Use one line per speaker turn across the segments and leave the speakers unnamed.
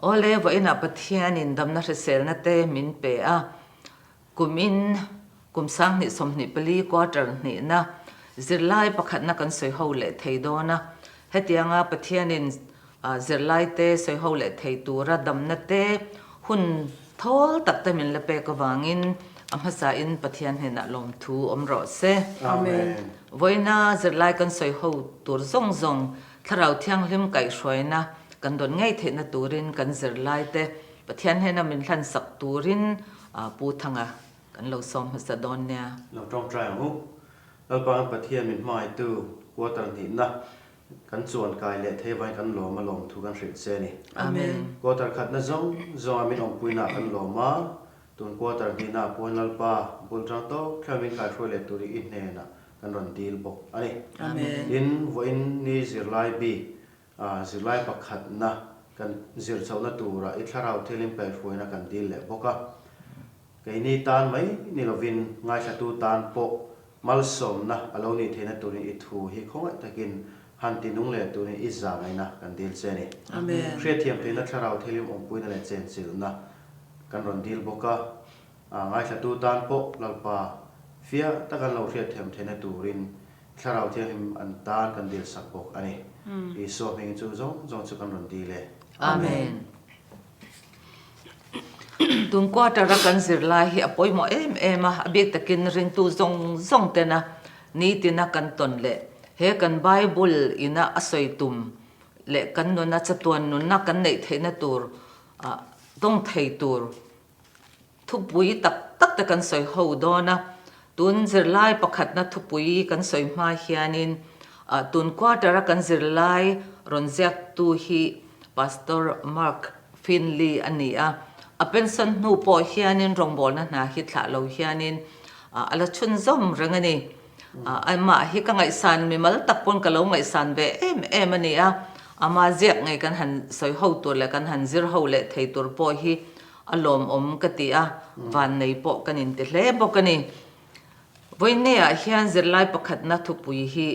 Awle, vawiinah Pathianin damna hriselna te min pe a, kumin kum 2024 quarter hnihna zirlai pakhatna kan sawi ho leh thei dawn a. Hetianga Pathianin zirlaite sawi ho leh thei tura damna te hun thawl tak te min la pek avangin a hmasain Pathian hnenah lawmthu awm rawh se.
Amen.
Vawiina zirlai kan sawi ho tur zawng zawng Thlarau Thianghlim kaihhruaina kan dawn ngei theihna turin kan zirlaite Pathian hnena min hlansak turin Pu Thanga kan lo sawm hmasa dawn nia.
Lo tawngtai ang u. Lalpa kan Pathian min hmangaihtu quarter hnihna kan chuan kai leh thei avangin kan lawm a lawmthu kan hrilh che a ni.
Amen.
Quarter khatna zawng zawnga min awmpuinaah kan lawm a, tun quarter hnihnaah pawhin Lalpa bul tang tawk thleng min kaihruai leh turin i hnenah kan rawn dil bawk a ni.
Amen.
Tin, vawiin ni zirlai bik, zirlai pakhatna kan zir chhohna tura i thlarau thilin kaihhruaina kan dil leh bawk a. Keini tan mai ni lovin ngaithlatu tan pawh malsawmna a lo nih theihna turin i thu hi khawngaih takin han ti nung leh turin i zah ngaihna kan dil che a ni.
Amen.
Hriatthiam theihna thlarau thilim awmpuina leh chenchilhna kan rawn dil bawk a. Ngaithlatu tan pawh Lalpa fiah tak an lo hriatthiam theihna turin Thlarau Thianghlim an tan kan dil sak bawk a ni. Isua hmingin chu zawng zawng chu kan rawn dil e.
Amen. Tun quarter a kan zirlai hi a pawimawh em em a, a bik takin ringtu zawng zawng tena nitina kan tawn leh he kan Bible ina a sawi tum leh kan nuna chatuan nunna kan neih theihna tur tawng thei tur Thupui tak tak te kan sawi ho dawn a, tun zirlai pakhatna thupui kan sawi hma hianin tun quarter a kan zirlai rawn ziaktu hi Pastor Mark Finley a ni a, a pension hnu pawh hianin rawngbawlna hna hi thlah lo hianin a la chhunzawm reng a ni. Amah hi ka ngaihsan mimal tak pawn ka lo ngaihsan ve em em a ni a, ama ziak ngei kan han sawi ho tur leh kan han zir ho leh thei tur pawh hi A lawmawm ka ti a, vannei pawh kan inti hle bawk a ni. Vawineah hian zirlai pakhatna thupui hi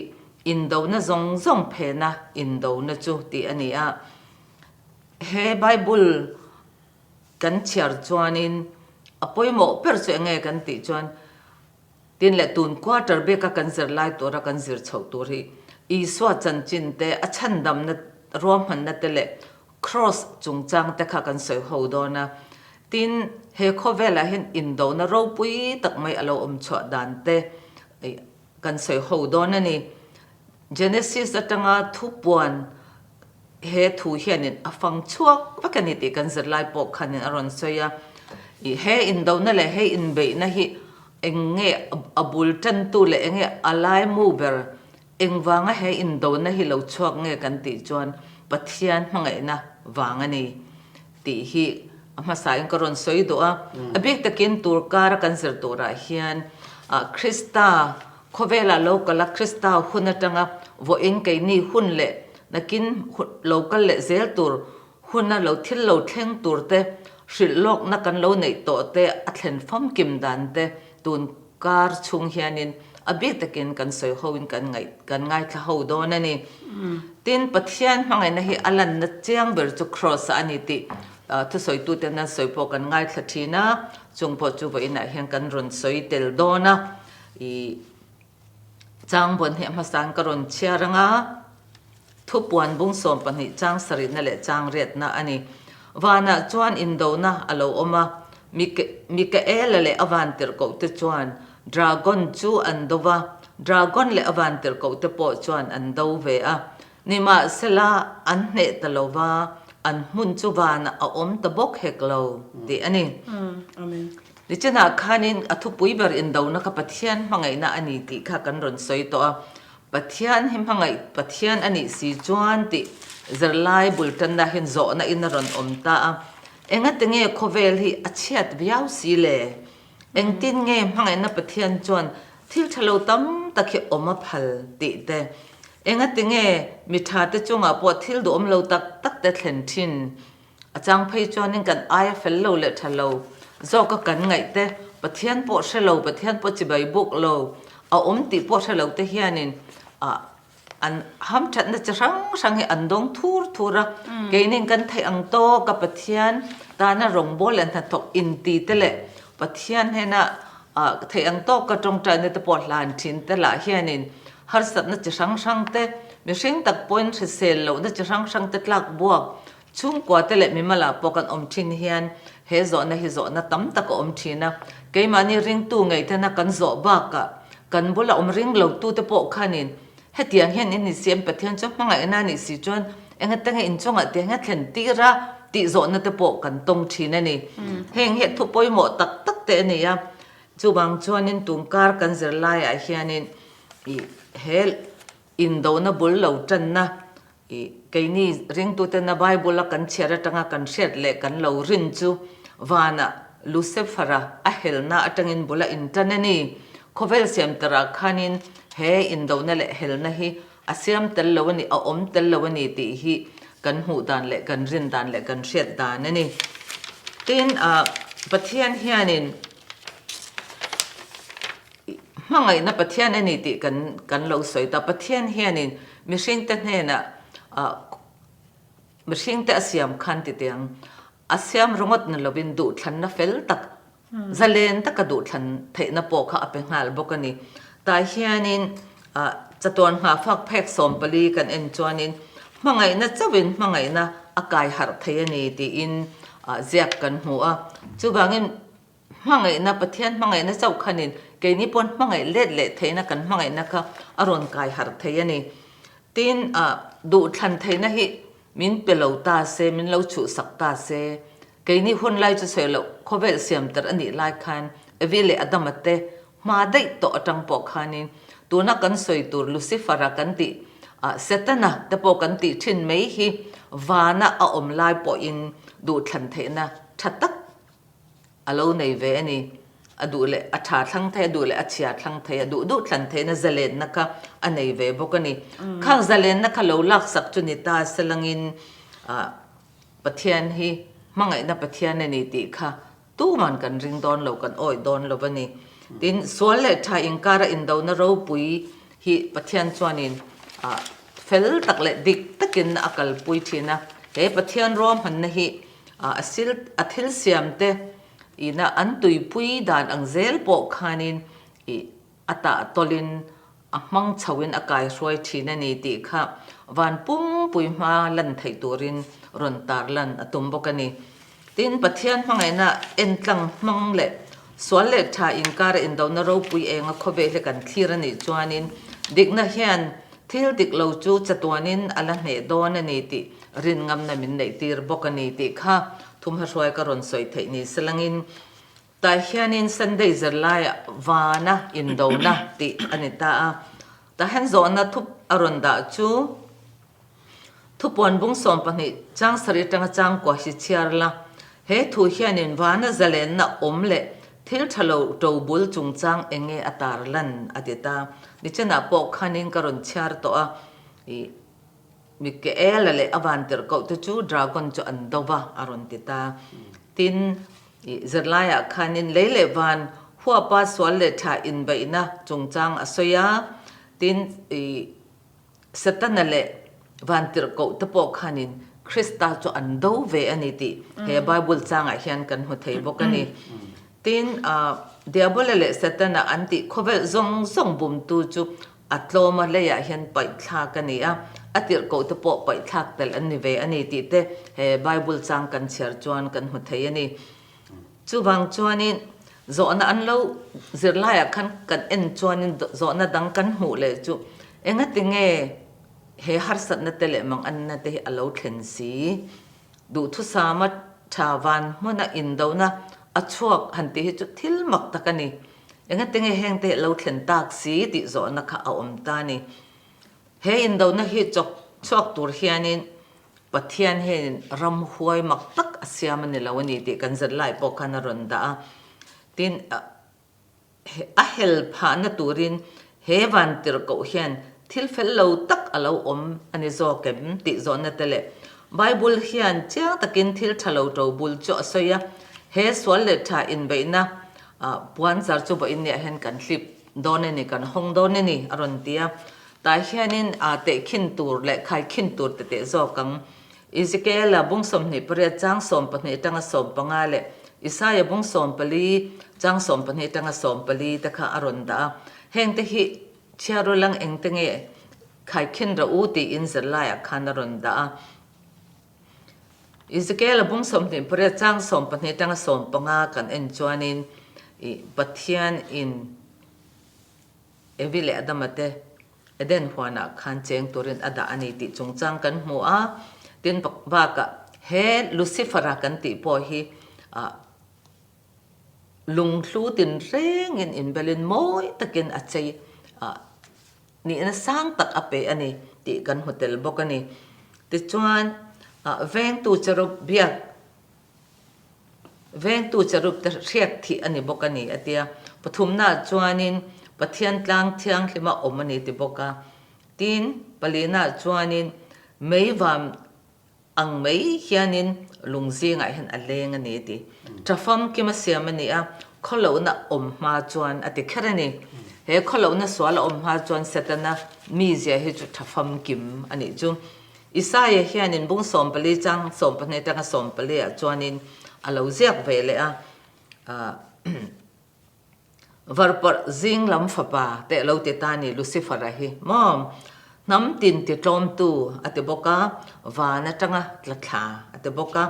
Indona zawng zawng phena indona chu tih a ni a. He Bible kan chhiar chuanin a pawimawh ber chu enge kan tih chuan Tin leh tun quarter beka kan zir lai tura kan zir chhoh tur hi Isua chanchin te, a chhandamna ruahmanna te leh Kross chungchang te kha kan sawi ho dawn a. Tin, he khawvelah hian indona ropui tak mai a lo awm chhuah dan te kan sawi ho dawn a ni. Genesis atanga thupuan he thu hianin a fang chhuak vek a ni tih kan zirlai pawh khanin a rawn sawi a. He indona leh he inbeihna hi eng nge a bul tantu leh eng nge a laimu ber engvanga he indona hi lo chhuak nge kan tih chuan Pathian hmangaihna vang a ni tih hi a hmasain ka rawn sawi duh a. A bik takin tur kara kan zir turah hian Krista Khawvelah lo kal a, Krista hun atanga vawiin keini hun leh nakin lo kal leh zel tur huna lo thil lo thleng tur te, hrilh lawkna kan lo neih tawh te a thlen famkim dan te tun kar chhung hianin a bik takin kan sawi hoin kan ngaih kan ngaithla ho dawn a ni. Tin, Pathian hmangaihna hi a lanna chiang ber chu Kraws-ah a ni tih thusawituten an sawi pawh kan ngaithla thin a, chung pawh chu vawiinah hian kan rawn sawi tel dawn a. I chang vawn hi a hmasain ka rawn chhiar ang a, thupuan bung 12 chang sarihna leh chang riatna a ni. Vanah chuan indona a lo awm a, Mikaela leh a vantirhkohte chuan dragon chu an do va, dragon leh a vantirhkohte pawh chuan an do ve a. Nimahsela, an hneh ta lo va, an hmun chu vanah a awm ta bawk hek lo, tih a ni.
Amen.
Nichinah khanin a thupui ber indona kha Pathian hmangaihna a ni tih kha kan rawn sawi tawh a. Pathian hi hmangaih Pathian a nih si chuan tih zirlai bul tanna hian zawhna in a rawn awm ta a. Engati nge khawvel hi a chhiat viau si le? Engtin nge hmangaihna Pathian chuan thil tha lo tam tak hi awm a phal tih te? Engati nge mi tha te chungah pawh thil duhawm lo tak tak te thlen thin? A chang phei chuanin kan aia fel lo leh tha lo zawka kan ngaih te, Pathian pawh hre lo, Pathian pawh chibai buk lo, a awm tih pawh hre lo te hianin ah. An hamthatna chi hrang hrang hi an dawng thur thur a, keinin kan theih ang tawk a Pathian tana rawngbawl leh hnathawk inti te leh Pathian hnena theih ang tawk a tawngtaina te pawh hlan thin te lah hianin harsatna chi hrang hrang te, mihring tak pawhin hrisel lohna chi hrang hrang te tlak buak chhungkua te leh mimalah pawh kan awm thin hian he zawhna hi zawhna tam tak a awm thin a, keimahni ringtu ngeihtena kan zawh bakah kan bula awm ring lotu te pawh khanin Hetiang hian in insiam Pathian chu hmangaihna a nih si chuan engatenge inchungah tiang hian thlen tir a tih zawhna te pawh kan tawng thin a ni. Heng hi thu pawimawh tak tak te a ni a, chuvang chuanin tungkar kan zir laiah hianin ih he indona bul lo tanna ih keini ringtutena Bible a kan chhiar atanga kan hriat leh kan lo rin chu vanah Lucifer-a a helna atangin bul a intan a ni. Khawvel siamterah khanin He indona leh helna hi a siam tel lo a ni, a awm tel lo a ni tih hi kan hmuh dan leh kan rin dan leh kan hriat dan a ni. Tin, Pathian hianin hmangaihna Pathian a ni tih kan kan lo sawi ta. Pathian hianin mihringte hnenah mihringte a siam khan ti teh ang, a siam ringawt ni lovin duhthlanna fel tak Zalen taka duhthlan theihna pawh kha a pe nghal bawk a ni. Tah hianin chatuan nghahfak phek 14 kan en chuanin hmangaihna chauhin hmangaihna a kai harh thei a ni tiin ziak kan hmu a. Chuvangin hmangaihna, Pathian hmangaihna chauh khanin keini pawn hmangaih let leh theihna kan hmangaihna kha a rawn kai harh thei a ni. Tin, duhthlan theihna hi min pe lo ta se, min lo chhuhsak ta se, Keini hun lai chu sawi loh khawvel siam tar a nih lai khan Evi leh Adama te hma daih tawh atang pawh khanin tuna kan sawi tur Lucifer-a kan tih Setana te pawh kan tih thin mai hi vana a awm lai pawhin duhthlan theihna tha tak a lo nei ve a ni. A duh leh a tha thlang thei, a duh leh a chhia thlang thei, a duh duh thlan theihna zalenna kha a nei ve bawk a ni. Khang zalenna kha lo laksak chu ni ta selangin Pathian hi hmangaihna Pathian a ni tih kha tuman kan ring dawn lo, kan awih dawn lo a ni. Tin, sual leh tha inkara indona ropui hi Pathian chuanin fel tak leh dik takin a kalpui thin a. He Pathian ruahmanna hi a sil a thil siamte ina an tuipui dan ang zel pawh khanin ih A tah tawlhin a hmang chhoin a kaihruai thin a ni tih kha van pumpui hma lan theih turin rawn tarlan a tum bawk a ni. Tin, Pathian hmangaihna entlang hmang leh sual leh tha inkara indona ropui enga khawvel hi kan thlir a nih chuanin dikna hian thil dik lo chu chatuanin a la hneh dawn a ni tih rinngamna min neihtir bawk a ni tih kha thumhahruai ka rawn sawi theih ni selangin Tah hianin Sunday zirlaiah vana indona tih a ni ta a. Tah hian zawhna thup a rawn dah chu Thupuan bung 12 chang sarih atanga chang kua hi chhiar la. He thu hianin vana zalenna awm leh thil tha lo to bul chungchang eng nge a tar lan a ti ta. Nichenah pawh khanin ka rawn chhiar tawh a. Ih. Mikaela leh a vantirhkoh te chu dragon chu an do va a rawn ti ta. Tin, ih zirlaiah khanin lei leh van huapa sual leh tha inbeihna chungchang a sawi a. Tin, ih Setana leh vantirhkoh te pawh khanin Krista chu an do ve a ni tih he Bible changah hian kan hmu thei bawk a ni. Tin, Diabola leh Setana an tih khawvel zawng zawng bumtu chu A tlawma leiah hian paihthlak a ni a, a tirhkoh te pawh paihthlak tel an ni ve a ni tih te he Bible chang kan chhiar chuan kan hmu thei a ni. Chuvang chuanin zawhna an lo zirlaiah khan kan en chuanin zawhna dang kan hmuh leh chu engati nge he harsatna te leh manganna te hi a lo thlen si? Duhthusama tha van hmuna indona a chhuak han tih hi chu thil mak tak a ni. Engati nge heng te lo thlen tak si tih zawhna kha a awm ta ni. He indona hi chawk chhuak tur hianin Pathian hianin ramhuai mak tak a siam a ni lo a ni tih kan zet lai pawh khan a rawn dah a. Tin, a hel phahna turin he vantirhkoh hian thil fel lo tak a lo awm a ni zawk em tih zawhna te leh Bible hian chiang takin thil tha lo to bul chu a sawi a, he sual leh tha inbeihna puan zar chu vawiin niah hian kan hlip dawn a ni, kan hawng dawn a ni a rawn ti a. Tah hianin aa tehkhin tur leh khaikhin tur te teh zawk ang. Ezekiela bung 28 chang 12 atanga 15 leh Isaia bung 14 chang 12 atanga 14 te kha a rawn dah a. Hengte hi chhiarul ang engte nge khaikhin rawh u tiin zirlaiah khan a rawn dah a. Ezekiela bung 28 chang 12 atanga 15 kan en chuanin ih Pathian in Evi leh Adama te Eden huanah khan cheng turin a dah a ni tih chungchang kan hmu a. Tin, bakah he Lucifer-a kan tih pawh hi lunghlu tinrengin inbelin mawi takin a chei nihna sang tak a pe a ni tih kan hmu tel bawk a ni. Tichuan, vengtu cherub biak Vengtu cherub te hriat thih a ni bawk a ni, a ti a. Pathumnaah chuanin Pathian tlang thianghlima awm a ni ti bawk a. Tin, palinaah chuanin meivam ang mai hianin lung zingah hian a leng a ni a ti. Tha famkim a siam a ni a, khawlohna awm hma chuan a ti kher a ni. He khawlohna sual a awm hma chuan Setana mizia hi chu tha famkim a nih chu. Isaia hianin bung 14 chang 12 atanga 14 ah chuanin a lo ziak ve leh a, Varparh zing lam fapa teh lo ti ta ni Lucifer-a hi maw? Hnam tin ti tlawmtu a ti bawk a, van atanga tla thla a ti bawk a.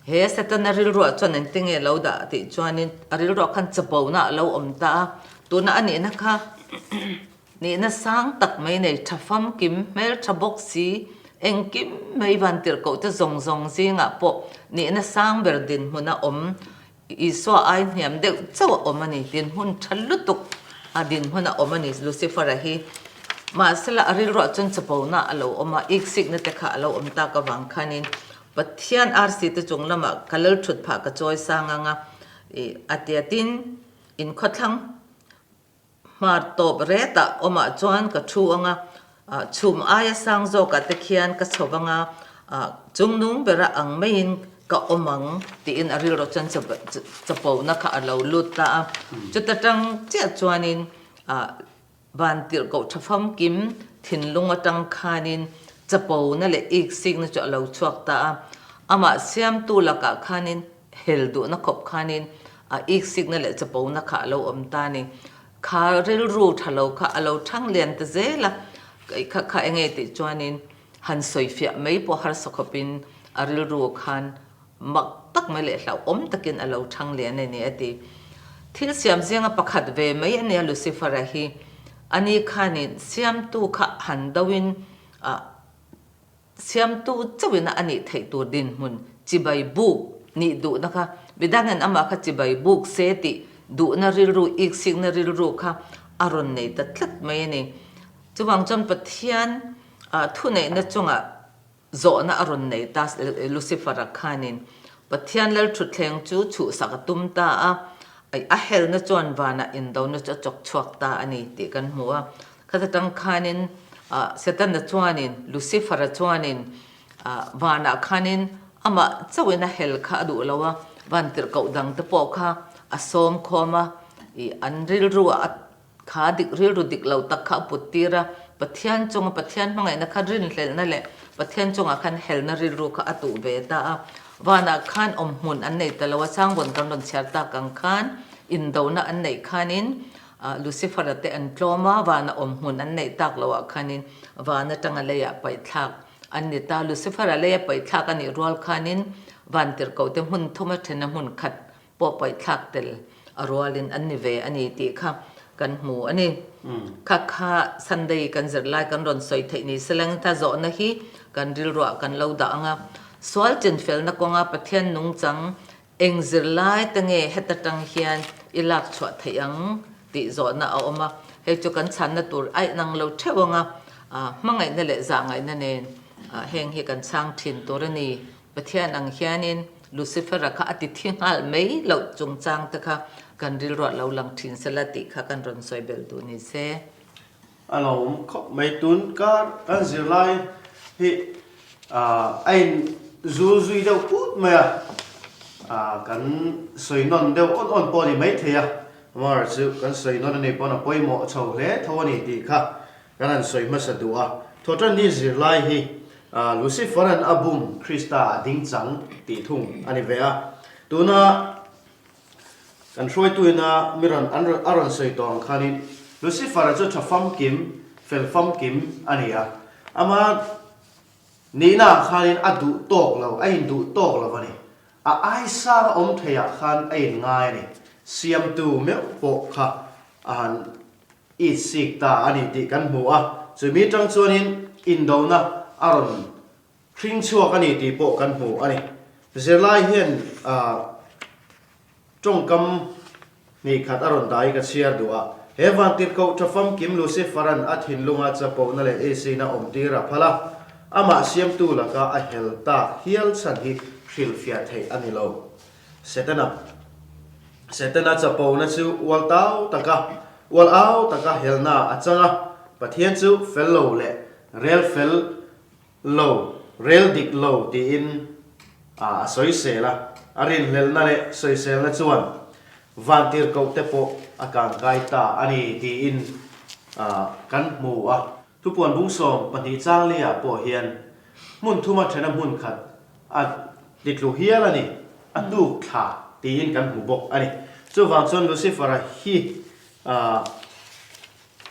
He Setana rilruah chuan engtinge lo dah tih chuanin a rilruah khan chapona a lo awm ta a, tuna a nihna kha Nihna sang tak mai nei tha famkim, hmeltha bawk si, engkim mai vantirhkoh te zawng zawng zingah pawh nihna sang ber dinhmun a awm, Isua ai hniam deuh chauh a awm a ni, dinhmun tha lutuk a dinhmun a awm a ni Lucifer-a hi. Mahsela a rilruah chuan chapona a lo awm a, iksikna te kha a lo awm tak avang khanin Pathian arsi te chung lamah ka lal thut phah ka chawi sang ang a, a tia tin inkhawthlang Hmar tawp retah awmah chuan ka thu ang a, chhum aia sang zawkah te khian ka chho vang a, chungnung bera ang maiin ka awm ang tiin a rilru chuan chapona kha a lo lut ta a. Chuta tang chiah chuanin vantirhkoh tha famkim thinlung atang khanin chapona leh iksikna chu a lo chhuak ta a. Amah siamtu lakah khanin Hel duhna khawp khanin a iksikna leh chapona kha a lo awm ta a ni. Kha rilru tha lo kha a lo thang lian ta zel a, kha kha enge tih chuanin han sawifiah mai pawh harsa khawpin a rilru khan mak tak mai leh hlauhawm takin a lo thang lian a ni a ti. Thil siam zinga pakhat ve mai a nia Lucifer-a hi. Ani khanin siamtu kha han doin a Siamtu chauhin a nih theih tur dinhmun chibai buk nih duhna kha midangin amah kha chibai buk se tih duhna rilru, iksikna rilru kha a rawn nei ta tlat mai a ni. Chuvang chuan Pathian thuneihna chungah zawhna a rawn nei ta Lucifer-a khanin Pathian lalthutthleng chu chhuhsak a tum ta a, a helna chuan vanah indona chu a chawk chhuak ta a ni tih kan hmu a. Khata tang khanin Setana chuanin, Lucifer-a chuanin vanah khanin amah chauhin a hel kha a duh lo a, van tirhkoh dang te pawh kha a sawm khawm a, ih an rilru a kha dik rilru dik lo tak kha a put tir a, Pathian chunga Pathian hmangaihna kha rinhlelhna leh Pathian chungah khan helna rilru kha a tuh ve ta a, vanah khan awmhmun an nei ta lo a, Sangvawn kan rawn chhiar tak ang khan indona an neih khanin Lucifer-a te an tlawm a, vana awm hmun an neih tak loh ah khanin van atanga leiah paihthlak an ni ta. Lucifer-a leia paihthlak a nih rual khanin vantirhkoh te hmun thum a then a hmun khat pawh paihthlak tel a rualin an ni ve a ni tih kha kan hmu a ni. Kha kha Sunday kan zirlai kan rawn sawi theih ni se leng ta zawhna hi kan rilruah kan lo dah ang a. Sual chinfelna kawnga Pathian nungchang Eng zirlai te nge heta tang hian i lak chhuah theih ang tih zawhna a awm a, hei chu kan chhanna tur aih nang lo theuh ang a, hmangaihna leh zahngaihna nen heng hi kan chhang thin tur a ni. Pathian ang hianin Lucifer-a kha a ti thi nghal mai loh chungchang te kha kan rilruah lo lang thin sela tih kha kan rawn sawi belh duh ni se.
A lo awm khawp mai. Tun kar kan zirlai hi a in zul zui deuh put mai a, kan sawi nawn deuh awn awn pawh a ni maithei a, amaherawhchu kan sawi nawn a nih pawn a pawimawh chho hle tho a ni tih kha. Kan han sawi hmasa duh a, Thawhtanni zirlai hi Lucifer-a'n a bum Krista a ding chang tih thung a ni ve a. Tuna kan hruaituina mi rawn an a rawn sawi tawh ang khanin Lucifer-a chu tha famkim, fel famkim a ni a. Ama nihna ah khanin a duh tawk lo, a induh tawk lo a ni. A aisang a awm theiah khan a inngai a ni. Siamtu meuh pawh kha a han I sik ta a ni tih kan hmu a, chumi tang chuanin indona a rawn hring chhuak a ni tih pawh kan hmu a ni. Zirlai hian tawngkam hnih khat a rawn dah hi ka chhiar duh a, he vantirhkoh tha famkim Lucifer-a'n a thinlunga chapona leh isina awmtir a phal a, amah siamtu laka a hel tak hial chhan hi hrilhfiah theih a ni lo. Setana Setana chapona chu ual tau taka ual au taka helna a chang a, Pathian chu fel lo leh rel fel lo, rel dik lo tiin a sawisel a. A rinhlelhna leh sawiselna chuan vantirhkohte pawh a kangkai ta a ni tiin kan hmu a. Thupuan bung 12 chang liah pawh hian hmun thuma thena hmun khat a titlu hial a ni, a hnuk thla tiin kan hmu bawk a ni. Chuvang chuan Lucifer-a hi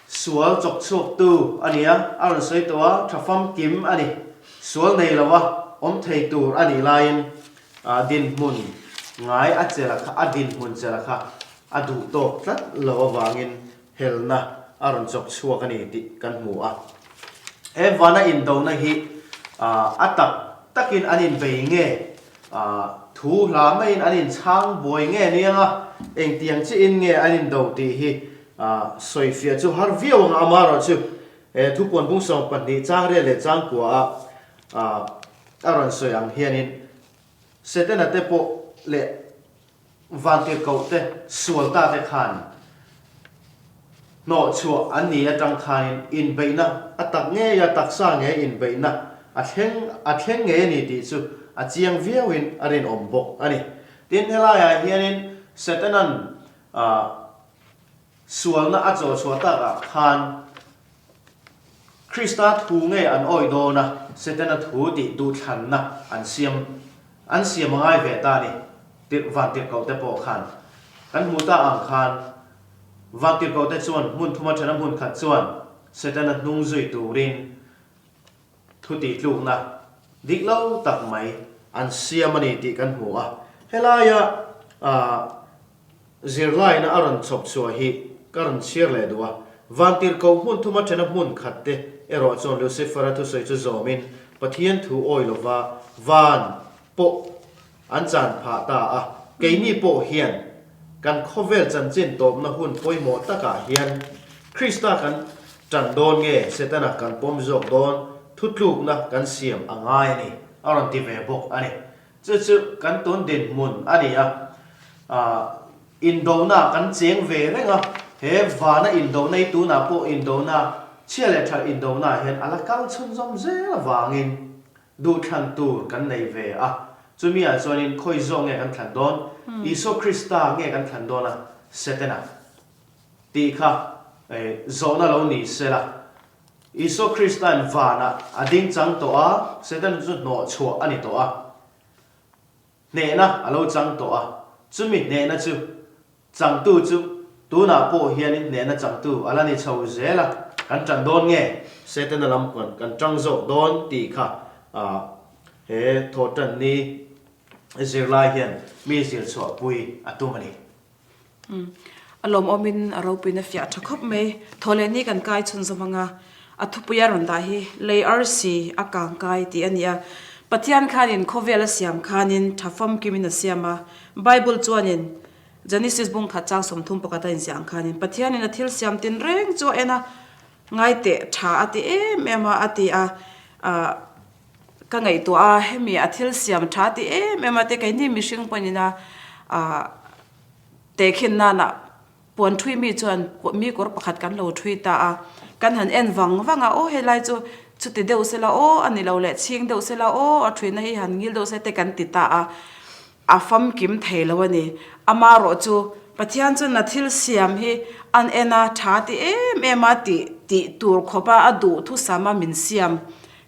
sual chawk chhuaktu a ni a, a rawn sawi tawh a, tha famkim a ni, sual nei lova awm thei tur a nih laiin dinhmun ngai a chelh a kha, a dinhmun chelh a kha a duh tawk tlat lo avangin helna a rawn chawk chhuak a ni tih kan hmu a. He vana indona hi a tak takin an inbei nge, thu hla maiin an inchhang buai nge aniang a, engtiang chiahin nge an indo tih hi sawifiah chu har viau ang a, amaherawhchu he thupuan bung 12 chang riat leh chang kua a a rawn sawi ang hianin Setana te pawh leh Vantirhkoh te sual ta te khan hnawhchhuah an ni atang khanin inbeihna a tak ngei a, taksa ngei inbeihna a thleng a thleng ngei a ni tih chu a chiang viauin a rinawm bawk a ni. Tin, helaiah hianin Setanan sualna a chawhchhuah takah khan Krista thu nge an awih dawn a, Setana thu tih duhthlanna an siam an siam a ngai ve ta a ni. Tirh vantirhkoh te pawh khan kan hmuh ta ang khan vantirhkoh te chuan hmun thuma thena hmun khat chuan Setana hnung zui turin thu tihtlukna dik lo tak mai an siam a ni tih kan hmu a. Helaia zirlaina a rawn chhawp chhuah hi ka rawn chhiar leh duh a. Vantirhkoh hmun thuma thena hmun khat te erawh chuan Lucifer-a thusawi chu zawmin Pathian thu awi lova van pawh An chan phah ta a, keini pawh hian kan khawvel chanchin tawpna hun pawimawh takah hian Krista kan tan dawn nge Setana kan pawm zawk dawn thutlukna kan siam a ngai a ni, a rawn ti ve bawk a ni. Chu chu kan tun dinhmun a ni a, indona kan cheng ve reng a, he vana indona hi tunah pawh indona chhia leh tha indona hian a la kal chhunzawm zel avangin Duhthlan tur kan nei ve a, chumi ah chuanin khawi zawk nge kan thlan dawn? Isua Krista nge kan thlan dawn a, Setana? Tih kha zawhna lo ni sela. Isua Krista'n vanah a ding chang tawh a, Setana chu hnawh chhuah a ni tawh a. Hnehna a lo chang tawh a, chumi hnehna chu changtu chu tunah pawh hianin hnehna changtu a la ni chho zel a, kan tan dawn nge? Setana lam kan tang zawk dawn tih kha he thawhtanni zirlai hian mi zirchhuahpui a tum a ni.
A lawmawmin a ropuina fiah tha khawp mai. Thawhlehni kan kai chhunzawm ang a, a thupui a rawn dah hi lei arsi a kang kai tih a ni a. Pathian khanin khawvel a siam khanin tha famkimin a siam a. Bible chuanin Genesis bung khat chang 31 a inziah ang khanin Pathianin a thil siam tinreng chu a en a, ngaiteh tha a ti em em a a ti a. Ka ngaihtuah a, hemi a thil siam tha ti em em a te keini mihring pawhin a tehkhin nana puan thui mi chuan mi kawr pakhat kan lo thui ta a, kan han en vang vang a, aw helai chu chuti deuh sela aw a ni lo leh chhing deuh sela aw a thuina hi han ngil deuh se te kan ti ta a, a famkim thei lo a ni. Amaherawhchu Pathian chuan a thil siam hi an en a tha ti em em a tih. tih tur khawpa a duhthusama min siam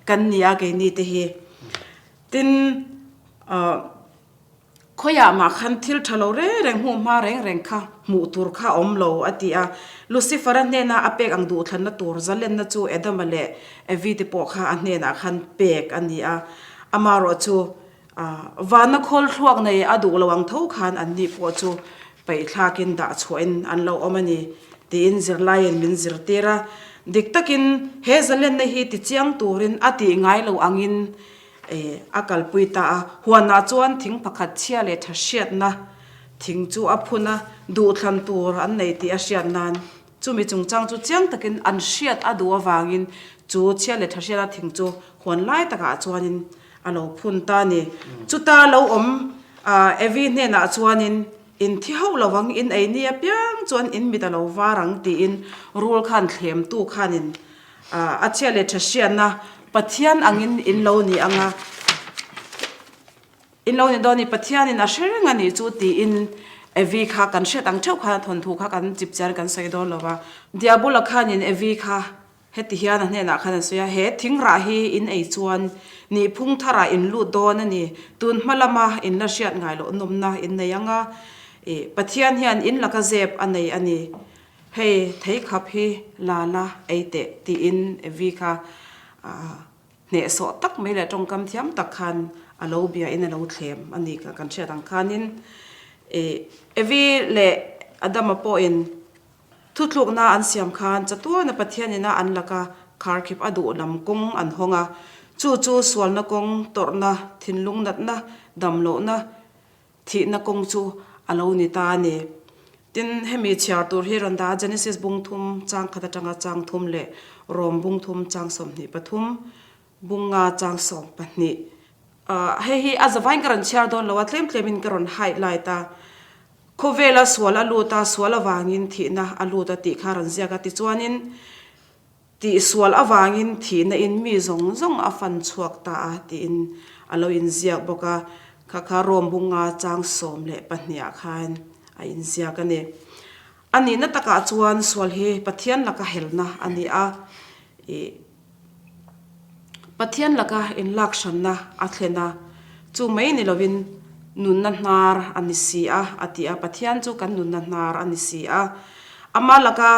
kan ni a keini te hi. Tin, khawiah mah khan thil tha lo reng reng hmuh hma reng reng kha hmuh tur kha a awm lo a ti a. Lucifer-a hnena a pek ang duhthlanna tur zalenna chu Adama leh Evi te pawh kha a hnenah khan pek a ni a. Amaherawh chu Vana khawl thluak nei a duh lo ang tho khan anni pawh chu paihthlakin dah chhuahin an lo awm a ni tiin zirlaiin min zirtir a. Dik takin he zalenna hi tichiang turin a tih ngai lo angin a kalpui ta a. Huanah chuan thing pakhat chhia leh tha hriatna thing chu a phun a, duhthlan tur an nei tih a hriat nan Chumi chungchang chu chiang takin an hriat a duh avangin chu chhia leh tha hriatna thing chu huan lai takah chuanin a lo phun ta a ni. Chuta lo awm Evi hnenah chuanin, In thi hauh lo ang, in ei ni apiang chuan in mit a lo var ang tiin rul khan thlemtu khanin a chhia leh tha hriatna Pathian angin in lo ni ang a. In lo ni dawn i Pathianin a hre reng a nih chu tiin Evi kha kan hriat ang theuh khan a thawnthu kha kan chip chian kan sawi dawn lo va. Diabola khanin Evi kha heti hian a hnenah khan a sawi a, He thing rah hi in ei chuan nihphung tharah in lut dawn a ni, tun hma lama in la hriat ngai loh nawmna in nei ang a, i Pathian hian in laka zep a nei a ni, hei theikhap hi la la ei teh tiin Evi kha Hnehsawh tak mai leh tawngkam thiam tak khan a lo bia in a lo thlem a ni ka kan hriat ang khanin ih Evi leh Adama pawhin thuthlukna an siam khan chatuana Pathian ina an laka kharkhip a duh lam kawng an hawng a, chu chu sualna kawng, tawrhna, thinlung natna, damlohna, Thihna kawng chu a lo ni ta a ni. Tin, hemi chhiar tur hi rawn dah a, Genesis bung thum chang khat atanga chang thum leh Rom bung thum chang 23, bung nga chang 12. Hei hi a zavain ka rawn chhiar dawn lo a, tlem tlemin ka rawn highlight a. Khawvela sual a lut a, sual avangin thihna a lut a tih kha rawn ziak a. Tichuanin. Tihsual avangin thihna in mi zawng zawng a fan chhuak ta a tiin a lo inziak bawk a, kha kha Rome bunga chang 12 ah khan a inziak a ni. A nihna takah chuan sual hi Pathian laka helna a ni a, ih Pathian laka inlakhranna a thlen a, chu mai ni lovin nunna hnar a ni si a a ti a, Pathian chu kan nunna hnar a ni si a, ama laka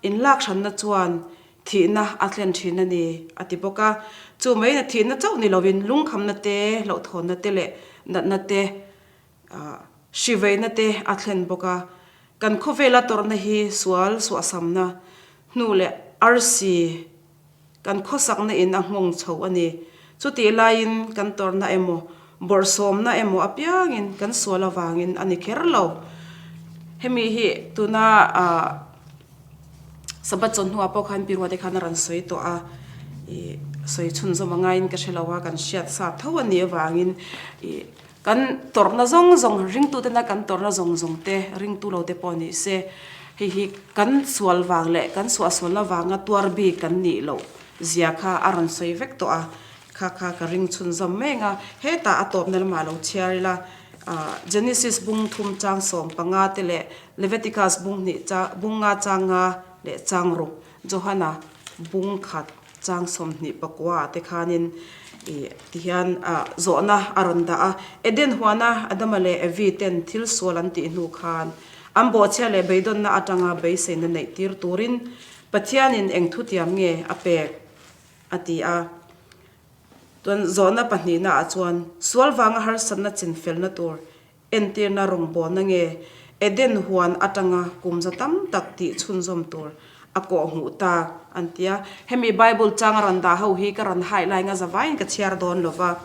Inlakhranna chuan thihna a thlen thin a ni, a ti bawk a. Chu maiin thihna chauh ni lovin lungkhamna te, hlauhthawnna te leh natna te, hriveina te a thlen bawk a. Kan khawvela tawrhna hi sual suahsamna hnu leh arsi Kan khawsakna in a nghawng chho a ni. Chutih laiin kan tawrhna emaw, bawrhsawmna emaw apiangin kan sual avangin a ni kher lo. Hemi hi tuna Sabbath chawhnuah pawh khan Pi Ruate khan a rawn sawi tawh a, ih sawi chhunzawm a ngaiin ka hre lo a, kan hriat sa tho a nih avangin ih Kan tawrhna zawng zawng, ringtutena kan tawrhna zawng zawng te, ringtu lo te pawh ni se, hei hi kan sual vang leh kan suahsualna vanga tuar bik kan nih loh zia kha a rawn sawi vek tawh a, kha kha ka ring chhunzawm meng a, hetah a tawpna lamah lo chhiar ila, Genesis bung thum chang 15 te leh Leviticus bung hnih chang bung nga chang nga leh chang ruk, Johana bung khat. Chang 29 ah te khanin ih tihian ah zawhna a rawn dah a. Eden huana Adama leh Evi ten thil sual an tih hnu khan an bawhchhia leh beidawnna atanga beiseina neih tir turin Pathianin eng thutiam nge a pek a ti a. Chuan zawhna pahnihna ah chuan sual vanga harsatna chinfelna tur Entirna rawngbawlna nge Eden huan atanga kum za tam tak tih chhunzawm tur a kawh hmuh tak an ti a. Hemi Bible changa rawn dah ho hi ka rawn highline a zavaiin ka chhiar dawn lo va.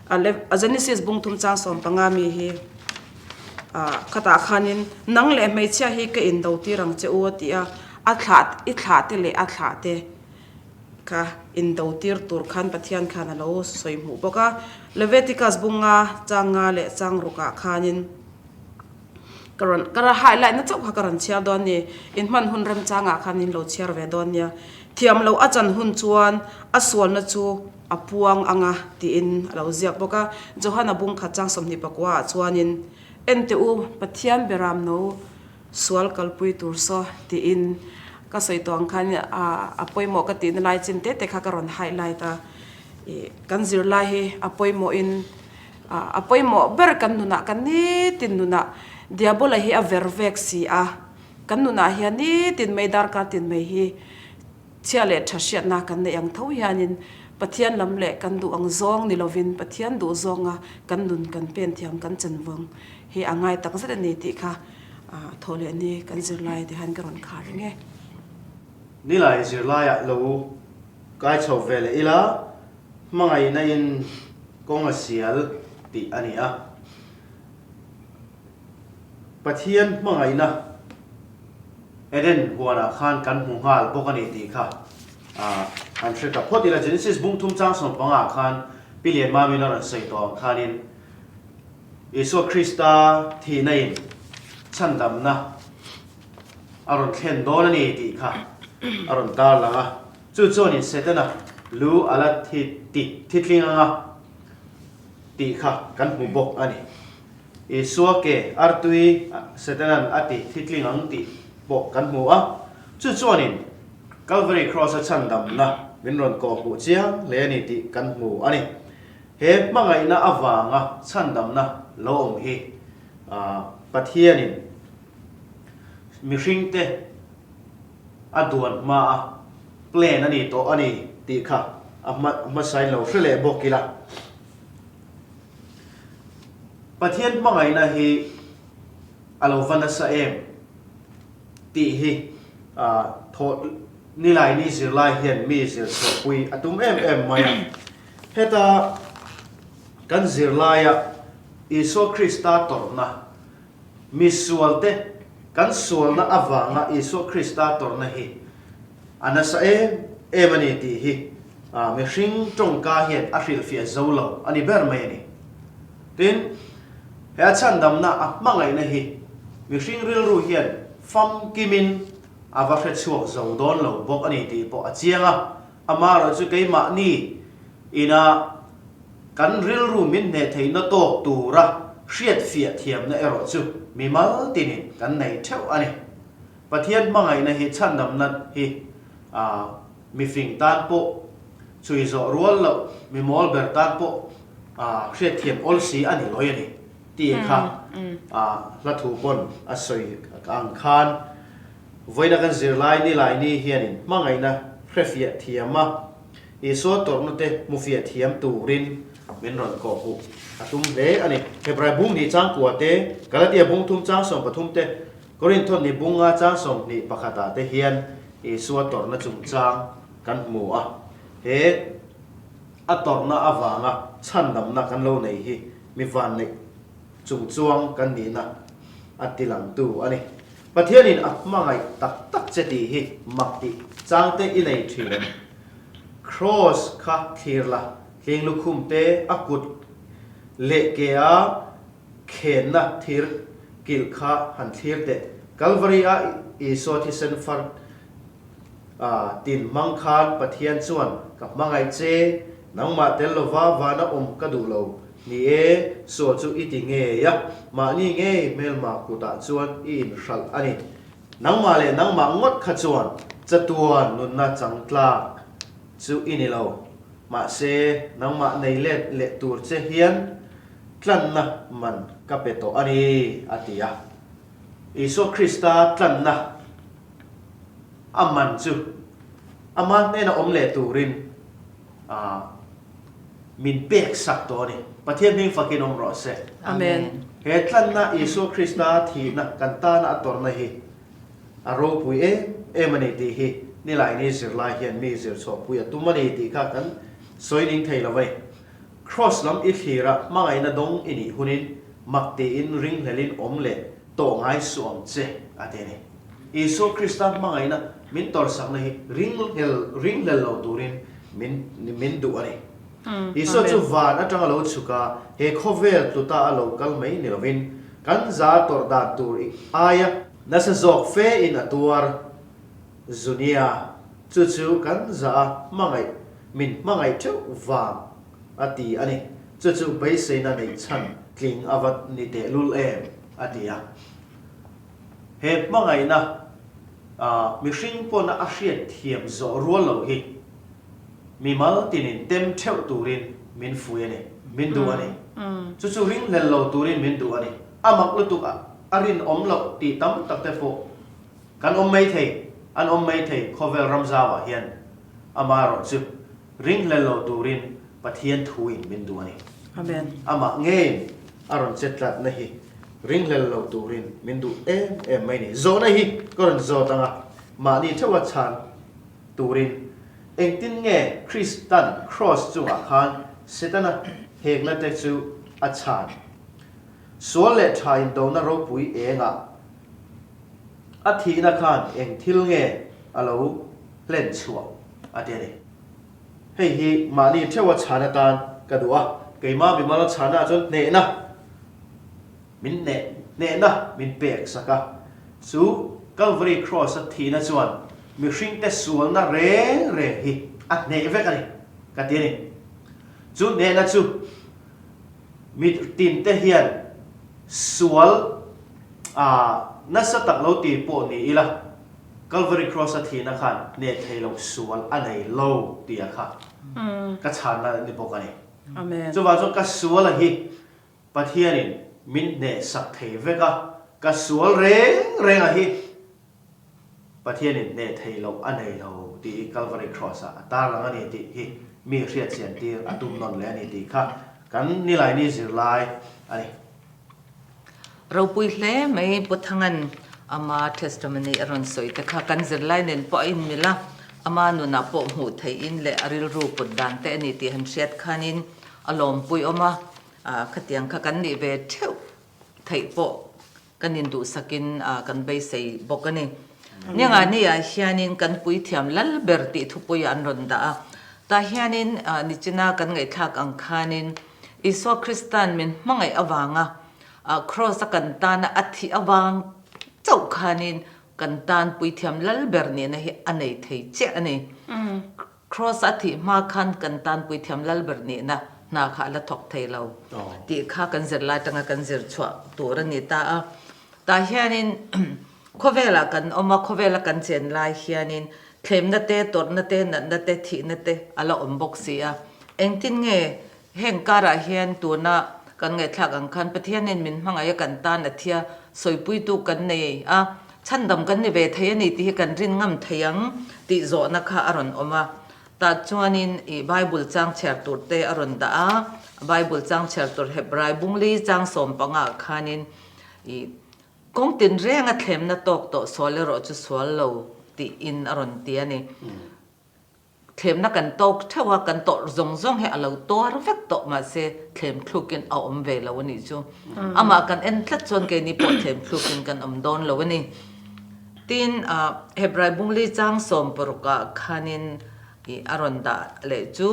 A Genesis bung thum chang 15 mi hi khatah khanin nang leh hmeichhia hi ka indo tir ang che u a ti a, a thlah i thlah te leh a thlah te. Kha indo tir tur khan Pathian khan a lo sawi hmuh bawk a. Leviticus bunga chang nga leh chang rukah khanin ka rawn ka ra highlight na chauh kha ka rawn chhiar dawn a ni. Inhman hun remchangah khan in lo chhiar ve dawn nia. Thiam loh a chan hun chuan a sualna chu a puang ang a tiin a lo ziak bawk a. Johana bung khat chang 29 ah chuanin Enteh u, Pathian beram no sual kalpui tur saw tiin. Ka sawi tawh ang khan a pawimawh ka tihna lai chin te te kha ka rawn highlight a. Ih kan zirlai hi a pawimawhin a pawimawh ber kan nunah kan nitin nunah Diabola hi a ver vek si a. Kan nunah hian nitin mai darkar tin mai hi chhia leh tha hriatna kan neih ang tho hianin Pathian lam leh kan duh ang zawng ni lovin Pathian duh zawnga kan nun kan pen thiam kan chanvawng hi a ngai tak zet a ni tih kha thaw leh ni kan zirlai te hian ka rawn khar reng e.
Nilai zirlaiah lo kai chho ve leh ila hmangaihna in kawng a sial tih a ni a. Pathian hmangaihna Eden huanah khan kan hmu nghal bawk a ni tih kha han hre ta phawt ila. Genesis bung thum chang sawmpanga ah khan Pi Lianmamin a rawn sawi tawh ang khanin Isua Krista thihna in chhandamna a rawn thlen dawn a ni tih kha a rawn tarlang a. Chu chuanin Setana lu a la thi ti thitling anga tih kha kan hmu bawk a ni. Isua ke artui Setanan a ti thitling ang tih pawh kan hmu a. Chu chuanin Calvary Cross-a chhandamna min rawn kawh hmuh chiang hle a ni tih kan hmu a ni. He hmangaihna avanga chhandamna lo awm hi Pathianin mihringte a duan hmaa plan a ni tawh a ni tih kha a hmasain lo hre leh bawk ila. Pathian hmangaihna hi a lo va nasa em tih hi thawh Nilaini zirlai hian mi zir chhuahpui a tum em em mai a. Heta kan zirlaia Isua Krista tawrhna, misualte kan sualna avanga Isua Krista tawrhna hi a nasa em em a ni tih hi mihring tawngka hian a hrilhfiah zo lo a ni ber mai a ni. Tin, he a chhandamna a hmangaihna hi mihring rilru hian famkimin a va hrechhuak zo dawn lo bawk a ni tih pawh a chiang a. Amaherawh chu keimahni ina kan rilru min hneh theihna tawk tura hriatfiah thiamna erawh chu mimal tinin kan nei theuh a ni. Pathian hmangaihna hi chhandamna hi mifing tan pawh chhui zawh rual loh, mi mawl ber tan pawh hriatthiam awl si a ni lawi a ni tih kha hla thu pawn a sawi ang khan Vawiina kan zirlai Nilaini hianin hmangaihna hrefiah thiam a, Isua tawrhna te hmufiah thiam turin min rawn kawhhmuh a tum hle a ni. Hebrai bung hnih chang kua te, Galatia bung thum chang 13 te, Korinthon ni bung nga chang 21 ah te hian Isua tawrhna chungchang kan hmu a. He a tawrhna avanga chhandamna kan lo nei hi mi vanneih chungchuang kan nihna a tilangtu a ni. Pathianin a hmangaih tak tak che tih hi mak tih chang te i nei thin em? Kraws kha thlir la, hling lukhum te a kut leh ke a khenna thir kilh kha han thlir teh. Kalvari a Isua thisen far a tin hmang khan Pathian chuan ka hmangaih che, nangmah tel lova vana awm ka duh lo. Ni e, sual chu i ti ngei a, mahni ngei hmelma kutah chuan i inhralh a ni. Nangmah leh nangmah ngawt kha chuan chatuan nunna chang tlak chu i ni lo. Mahse, nangmah nei let leh tur che hian tlanna man ka pe tawh a ni, a ti a. Isua Krista tlanna a man chu ama hnena awm leh turin a min pek sak tawh a ni. Pathian hming fakin awm rawh se.
Amen.
He tlanna Isua Krista thihna kan tana a tawrhna hi a ropui em em a ni tih hi Nilaini zirlai hian mi zir chhuahpui a tum a ni tih kha kan sawi ning thei lo a ni. Kraws lam i thlira hmangaihna dawng i nih hunin mak tiin ringhlelin awm leh tawh ngai suh ang che a ti a ni. Isua Krista hmangaihna min tawrsakna hi ringhlel ringhlel lo turin min min duh a ni. Isua chu van atanga lo chhuk a, he khawvel tluta a lo kal mai ni lovin, kan za tawrh dan tur aia nasa zawk fe in a tuar zunia, chu chu kan za a hmangaih min hmangaih theuh vang a ti a ni. Chu chu beiseina neih chhan tling a va ni tehlul em a ti a. He hmangaihna. Mihring pawna a hriat thiam zawh rual lo hi mimal tinin tem theuh turin min fui a ni, min duh a ni. Chu chu ringhlel lo turin min duh a ni. A mak lutuk a, a rinawm loh tih tam tak te pawh kan awm mai thei, an awm mai thei khawvel ramzauah hian. Amaherawhchu, ringhlel lo turin Pathian thuin min duh a ni.
Amen.
Amah ngeiin a rawn che tlatna hi ringhlel lo turin min duh em em mai ni. Zawhna hi ka rawn zawt ang a, mahni theuha chhan turin engtin nge Kristan Kraws chungah khan Setana hekna te chu a chhan? Sual leh tha indona ropui engah a thihna khan eng thil nge a lo hlen chhuah a ti a ni. Hei hi mahni theuha chhan atan ka duh a, keimah mimal chhanah chuan hnehna min hneh hnehna min pek sak a, chu Calvary Cross-a thihna chuan mihringte sualna reng reng hi a hneh vek a ni ka ti a ni. Chu hnehna chu mi tinte hian sual a nasa tak lo ti pawh ni ila, Calvary Cross a thihna khan hneh thei loh sual a nei lo tih a kha ka chhanna a ni bawk a ni. Chuvang chuan ka sual a hi Pathianin min hneh sak thei vek a, ka sual reng reng a hi Pathianin hneh thei loh a nei lo tih hi Calvary Cross ah a tarlang a ni tih hi mi hriatchian tir a tum nawn leh a ni tih kha kan Nilaini zirlai a ni.
Ropui hle mai Pu Thangan ama testimony a rawn sawi te kha kan zirlai nen pawh a inmil a, ama nunah pawh hmuh theihin leh a rilru put dan te a ni tih han hriat khanin a lawmpui awm a, khatiang kha kan nih ve theuh theih pawh kan induhsakin kan beisei bawk a ni. Niangani-ah hianin kan puithiam lal ber tih thupuiah an rawn dah a, tah hianin nichina kan ngaihthlak ang khanin Isua Krista'n min hmangaih avanga Kraws-a kan tana a thih avang chauh khanin kan tan puithiam lal ber nihna hi a nei thei chiah a ni. Kraws-a a thih hma khan kan tan puithiam lal ber nihna hna kha a la thawk thei lo tih kha kan zirlai atanga kan zir chhuah tur a ni ta a. Tah hianin khawvelah kan awm a, khawvela kan chen lai hianin thlemna te, tawrhna te, natna te, thihna te a la awm bawk si a. Engtin nge Heng karah hian tuna kan ngaihthlak ang khan Pathianin min hmangaih a kan tan a thia sawipuitu kan nei a, chhandam kan ni ve thei a ni tih hi kan rin ngam thei ang tih zawhna kha a rawn awm a. Tah chuanin ih Bible chang chhiar tur te a rawn dah a, Bible chang chhiar tur Hebrai bungli chang sawmpangah khanin ih kawng tinrenga thlemna tawk tawh sual erawh chu sual lo tiin a rawn ti a ni. Thlemna kan tawk theuh a, kan tawrh zawng zawng hi a lo tuar vek tawh mahse thlem thlukin a awm ve lo a nih chu. Amah kan en tlat chuan keini pawh thlem thlukin kan awm dawn lo a ni. Tin, Hebrai bungli chang sawmparukah khanin ih a rawn dah leh chu.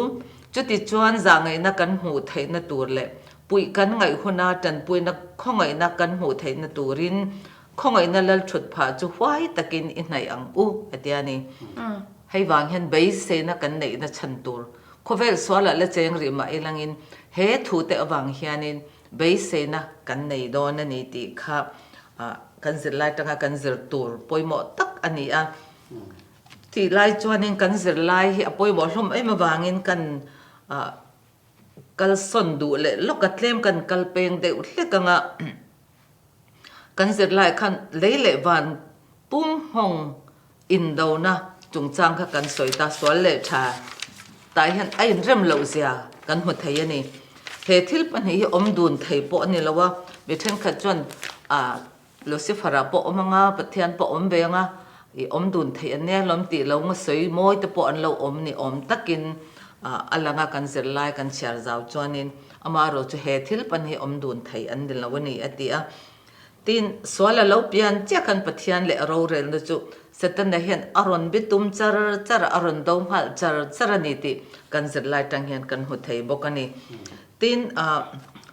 Chuti chuan zahngaihna kan hmuh theihna tur leh puih kan ngaih huna tanpuina khawngaihna kan hmuh theihna turin Khawngaihna lal thut phah chu huai takin i hnaih ang u, a ti a ni. Hei vang hian beiseina kan neihna chhan tur khawvel sualah la cheng rih mah ilangin he thute avang hianin beiseina kan nei dawn a ni tih kha kan zirlai tanga kan zir tur pawimawh tak a ni a. Tih lai chuanin kan zirlai hi a pawimawh hlawm em avangin kan kalsawn duh leh lawk a tlem kan kal peng deuh hlek anga Kan zirlai khan lei leh van pum nghawng indona chungchang kha kan sawi ta, sual leh tha tah hian a inrem loh zia kan hmu thei a ni. He thil pahnih hi awm dun thei pawh a ni lo a, mi thenkhat chuan ah Lucifer-a pawh awm anga, Pathian pawh awm ve anga, i awm dun theih a nia lawm tih lo nga sawi mawi te pawh an lo awm ni awm takin a lang a, kan zirlai kan chhiar zau chuanin Amaherawh chu he thil pan hi awm dun thei an ni lo a ni, a ti a. Tin, sual a lo pian chiah khan Pathian leh a rorelna chu Setana hian a rawn bitum char char a, a rawn do nghal char char a ni tih kan zirlai tang hian kan hmu thei bawk a ni. Tin,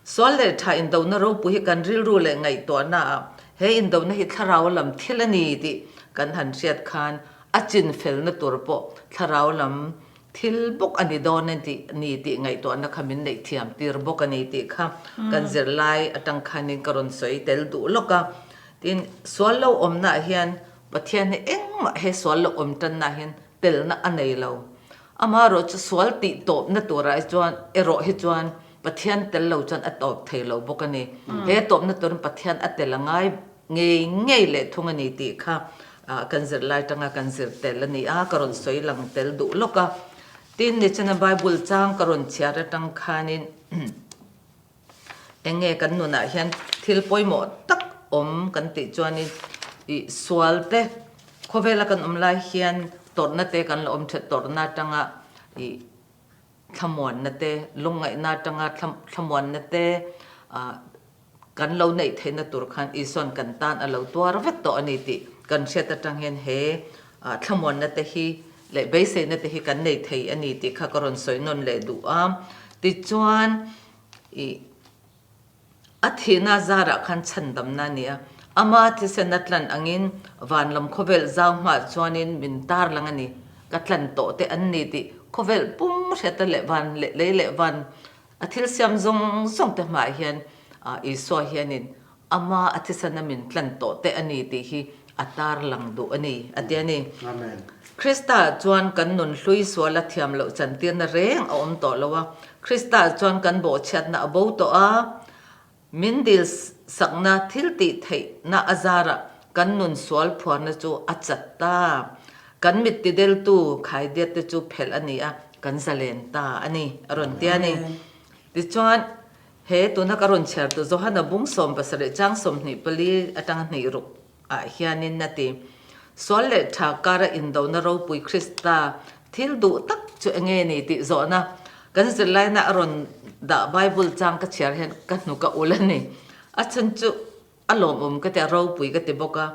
sual leh tha indona ropui hi kan rilru leh ngaihtuahnaah he indona hi thlarau lam thil a ni tih kan han hriat khan a chinfelna tur pawh thlarau lam Thil bawk a ni dawn a tih ni tih ngaihtuahna kha min neih thiam tir bawk a ni tih kha kan zirlai atang khanin ka rawn sawi tel duh lawk a. Tin, sual lo awmnaah hian Pathian hi engmah he sual lo awm tanna hian telna a nei lo. Amaherawh chu sual tih tawpna turah hi chuan erawh hi chuan Pathian tel lo chuan a tawp thei lo bawk a ni. He tawpna turin Pathian a tel a ngai ngei ngei leh thung a ni tih kha kan zirlai tanga kan zir tel a ni a, ka rawn sawi lang tel duh lawk a. Tin, nichina Bible chang ka rawn chhiar atang khanin eng nge kan nunah hian thil pawimawh tak awm kan tih chuanin ih sual te khawvela kan awm lai hian tawrhna te kan la awm that tawrhna atanga ih thlamuanna te, lungngaihna atanga thlamuanna te kan lo neih theihna tur khan Isuan kan tan a lo tuar vek tawh a ni tih kan hriat atang hian he thlamuanna te hi leh beiseina te hi kan nei thei a ni tih kha ka rawn sawi nawn leh duh a. Tichuan ih. A thihna zarah khan chhandamna a ni a, ama thisen a tlan angin van lam khawvel zau hmaah chuanin min tarlang a ni. Ka tlan tawh te an ni tih khawvel pum hriata leh van leh lei leh van a thil siam zawng zawng te hmaah hian Isua hianin ama a thisena min tlan tawh te a ni tih hi a tarlang duh a ni, a ti a ni. Krista chuan kan nun hlui suala thiam loh chantirna reng a awm tawh lo a, Krista chuan kan bawhchhiatna a bo tawh a, min dil sakna thil tih theihna a zarah kan nun sual phuarna chu a chat ta. Kan mit tideltu khaidiat te chu phelh a ni a, kan zalen ta a ni, a rawn ti a ni. Tichuan, he tuna ka rawn chhiartu Johana bung 17 chang 24 atanga hnih ruk ah hianin a ti. Sual leh tha kara indona ropui Krista thil duh tak chu enge ni tih zawhna kan zirlaina a rawn dah Bible chang ka chhiar hian ka hnuk a ul a ni. A chhan chu a lawmawm ka ti a, ropui ka ti bawk a.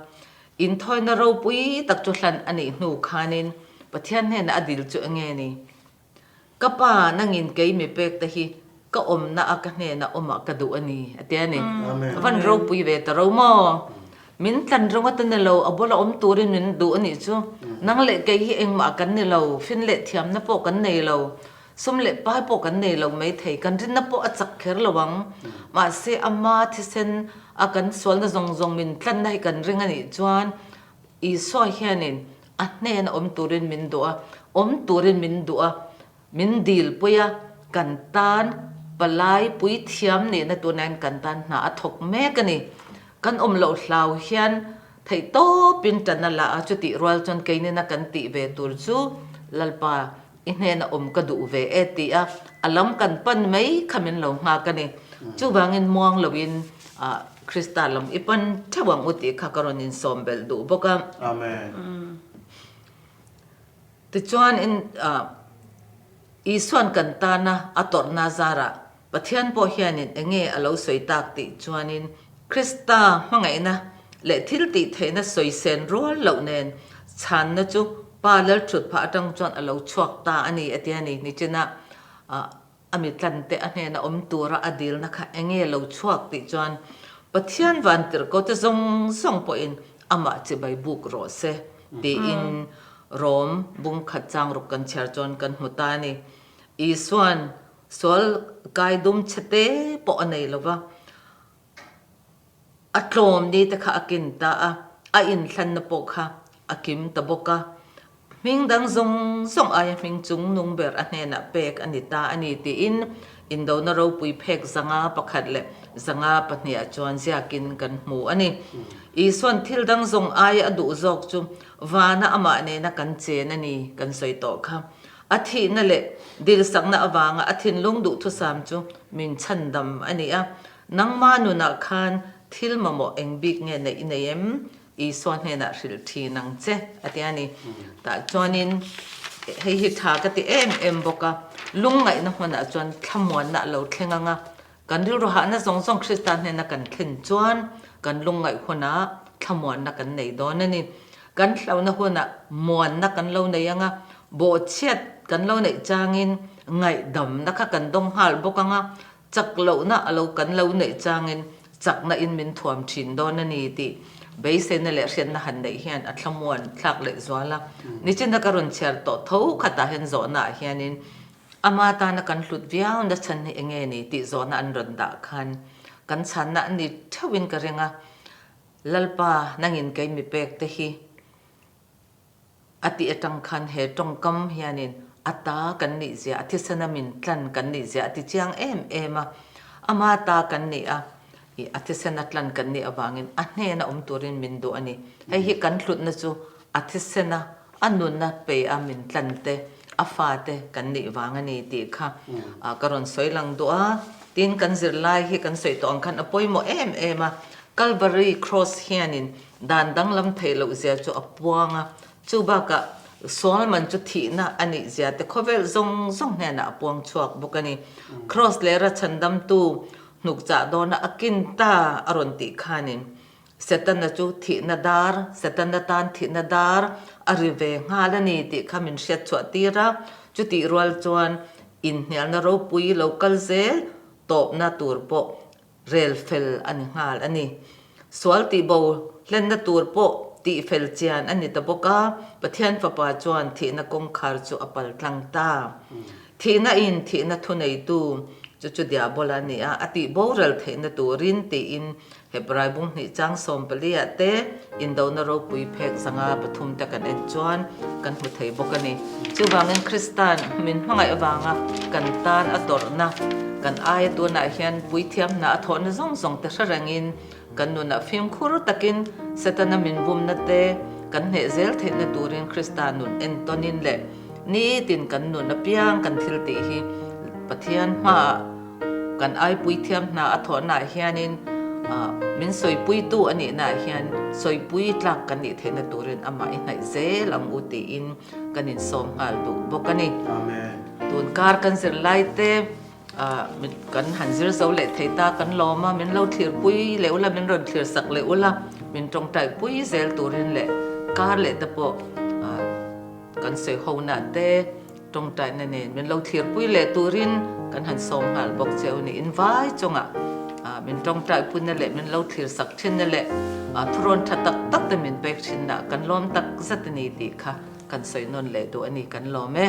Inthawina ropui tak chu hlan a nih hnu khanin Pathian hnenah a dil chu enge ni? Ka pa, nangin kei mi pek te hi ka awmna a ka hnena awmah ka duh a ni, a ti a ni. A van ropui ve ta ro maw? Min tlan rawng ata ni lo, a bula awm turin min duh a nih chu. Nang leh kei hi engmah kan ni lo, fin leh thiamna pawh kan nei lo, sum leh pai pawh kan nei lo maithei, kan rinna pawh a chak kher lo ang. Mahse, ama thisen a kan sualna zawng zawng min tlanna hi kan ring a nih chuan Isua hianin a hnena awm turin min duh a, awm turin min duh a, min dilpui a, kan tan palai puithiam nihna tunain kan tan hna a thawk mek a ni. Kan awm loh hlau hian theihtawpin tan a la a, chutih rual chuan keinina kan tih ve tur chu Lalpa i hnena awm ka duh ve e ti a, a lam kan pan mai kha min lo nghak a ni. Chuvangin muang loin Krista lam i pan theuh ang u tih kha ka rawn insawm belh duh bawk a.
Amen.
Tichuan in Isuan kan tana a tawrhna zarah Pathian pawh hianin enge a lo sawi tak tih chuanin Krista hmangaihna leh thil tih theihna sawi sen rual loh nen chhanna chu Pa Lalthutpha atang chuan a lo chhuak ta a ni a ti a ni. Nichinah a mi tlante a hnena awm tura a dilna kha enge lo chhuak tih chuan Pathian vantirhkote zawng zawng pawhin amah chibai buk rawh se tiin Rom bung khat chang ruk kan chhiar chuan kan hmu ta a ni. Isuan Sual kai dum chhe te pawh a nei lo va, a tlawm ni te kha a kin ta a, a inhlanna pawh kha a kim ta bawk a. Hming dang zawng zawng aia hming chung nung ber a hnenah pek a ni ta a ni tiin Indona ropui phek zanga pakhat leh zanga pahniha chuan ziakin kan hmu a ni. Isuan thil dang zawng aia a duh zawk chu vana amah nena kan chen a ni kan sawi tawh kha. A thihna leh dilsakna avanga a thinlung duhthusam chu min chhandam a ni a. Nangma nunah khan thil mamawh eng bik nge neih i nei em? Isua hnenah hrilh thin ang che, a ti a ni. Tah chuanin hei hi tha ka ti em em bawk a, lungngaihna hmunah chuan thlamuanna a lo thleng ang a, Kan rilru hahna zawng zawng Krista hnena kan thlen chuan kan lungngaih hunah thlamuanna kan nei dawn a ni. Kan hlauhna hunah muanna kan lo nei ang a, bawhchhiat kan lo neih changin ngaihdamna kha kan dawng nghal bawk ang a, chak lohna a lo kan lo neih changin chakna in min thuam thin dawn a ni tih beiseina leh hriatna han neih hian a thlamuan thlak leh zual a. Nichina ka rawn chhiar tawh tho khatah hian zawhnaah hianin Ama tana kan hlut viau na chhan hi enge ni tih zawhna an rawn dah khan kan chhanna a ni theuhin ka ring a, Lalpa nangin kei mi pek te hi. A tih atang khan he tawngkam hianin a ta kan nih zia, a thisena min tlan kan nih zia a ti chiang em em a. Ama ta kan nih a, ih a thisena tlan kan nih avangin a hnena awm turin min duh a ni. Hei hi kan hlutna chu a thisena a nunna pe a min tlan te, a fa te kan nih vang a ni tih kha ka rawn sawi lang duh a. Tin, kan zirlai hi kan sawi tawh ang khan a pawimawh em em a. Calvary Cross hianin Dan danglam theih loh zia chu a puang a, chu bakah sual man chu thihna a nih zia te khawvel zawng zawng hnenah a puang chhuak bawk a ni. Kraws leh rachhandamtu hnukchah dawna a kin ta a rawn tih khanin Setana chu thihna dar, Setana tan thihna dar a ri ve nghal a ni tih kha min hriat chhuah tir a, chutih rual chuan inhnialna ropui lo kal zel tawpna tur pawh rel fel a ni nghal a ni. Sual tihbo hlenna tur pawh tih fel chian a ni ta bawk a, Pathian Fapa chuan thihna kawngkhar chu a pal tlang ta. Thihna in thihna thuneitu chu chu diabola a ni a, a tih boral theihna turin tiin Hebrai bung hnih chang 14 ah te indona ropui phek zanga pathum te kan en chuan kan hmu thei bawk a ni. Chuvangin Krista'n min hmangaih avanga kan tan a tawrhna, kan aia tunah hian puithiam hna a thawhna zawng zawng te hre rengin kan nunah fimkhur takin Setana min bumna te kan hneh zel theihna turin Krista nun entawnin leh nitin kan nun apiang kan thil tih hi Pathian hmaah Kan aipuithiam hna a thawhnaah hianin min sawipuitu a nihnaah hian sawipui tlak kan nih theihna turin amah i hnaih zel ang u tiin kan insawm nghal duh bawk a ni.
Amen.
Tun kar kan zir lai te kan han zir zo leh thei ta kan lawm a, min lo thlirpui leh ula, min rawn thlir sak leh ula, min tawngtaipui zel turin leh kar leh te pawh kan sawi hona te, Tawngtaina nen min lo thlirpui leh turin kan han sawm nghal bawk che u ni. In vai chungah min tawngtaipuina leh min lo thlir sak thinna leh thurawn tha tak tak te min pek thinna kan lawm tak zet a ni tih kha kan sawi nawn leh duh a ni kan lawm e.